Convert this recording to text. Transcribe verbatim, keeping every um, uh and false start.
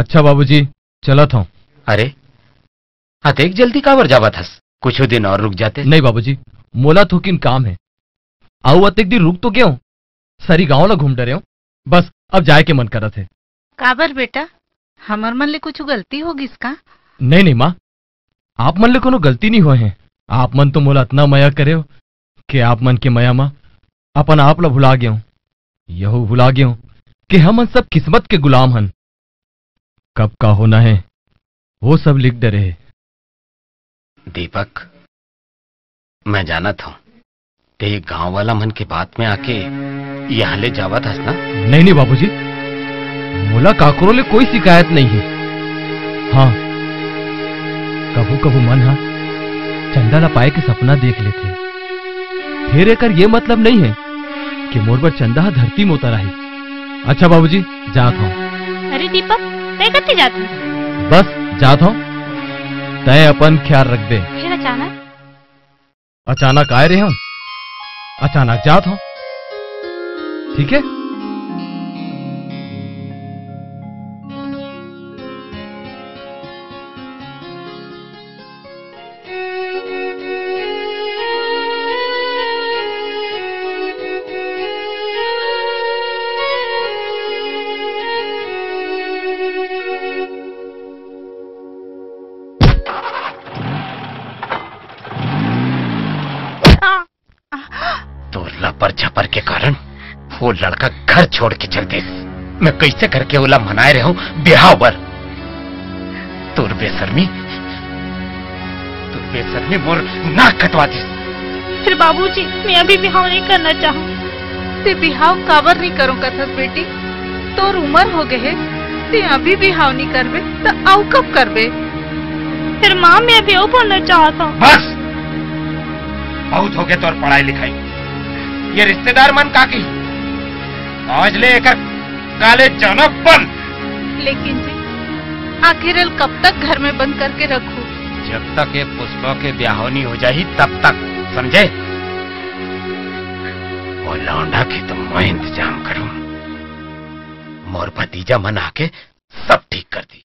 अच्छा बाबूजी, चलत हंव। अरे, अतेक जल्दी काबर जावत हस? कुछू दिन अउ रुक जाते। नहीं बाबूजी, मोला थोकिन काम हे। अउ अतेक दिन रुक तो गेंव, सरी गांव ला घूम डरेंव। बस, अब जाए के मन करत हे। काबर बेटा, हमर मन ले कुछू गलती हो गिस का? नहीं, नहीं माँ, आप मन ले कोनो गलती नहीं होय हे। आप मन तो मोला अतना मया करेव कि आप मन के मया म अपन आप ला भुला गेंव। यहू भुला गेंव कि हमन सब किस्मत के गुलाम हन। कब का होना हे, वो सब लिख डरे हे। दीपक, मैं जानत हंव, ते गांव वाला मन के बात में आके यहाँ ले जावत हस ना? नहीं, नहीं बाबूजी, मोला काकरो ले कोई शिकायत नहीं हे। हाँ, कभू-कभू मन ह चंदा ला पाए के सपना देख लेथे। फेर एकर ये मतलब नहीं हे कि मोर बर चंदा ह धरती म उतर आही। अच्छा बाबूजी, जात हंव। अरे दीपक, तैं कत्थे जात हस? बस, जात हंव। तैं अपन ख्याल रखबे। फेर अचानक? अचानक आए रहेंव, अचानक जात हंव। ठीक हे? तोर लपर झपर के कारण वो लड़का घर छोड़ के चल दिस। मैं कइसे करके ओला मनाए रहेंव बिहाव बर। तोर बेसरमी, तोर बेसरमी मोर नाक कटवा दिस। फेर बाबूजी, मैं अभी बिहाव नहीं करना चाहूँ। तें बिहाव काबर नहीं करों कथस बेटी? तोर उमर हो गे हे, तें अभी बिहाव नहीं करबे, त अउ कब करबे? फेर माँ, मैं अभी अउ पढ़ना चाहत हंव। बस, बहुत हो गे तोर पढ़ाई लिखाई। ये रिश्तेदार मन का कही? आज ले एकर कालेज जाना बंद। लेकिन जी, आखिर एला कब तक घर में बंद करके रखहूँ? जब तक ये पुष्पा के बिहाव नहीं हो जाही, तब तक, समझे? वो लौंडा के तो मैं इंतजाम करूँ। मोर भतीजा मन आके सब ठीक कर दी।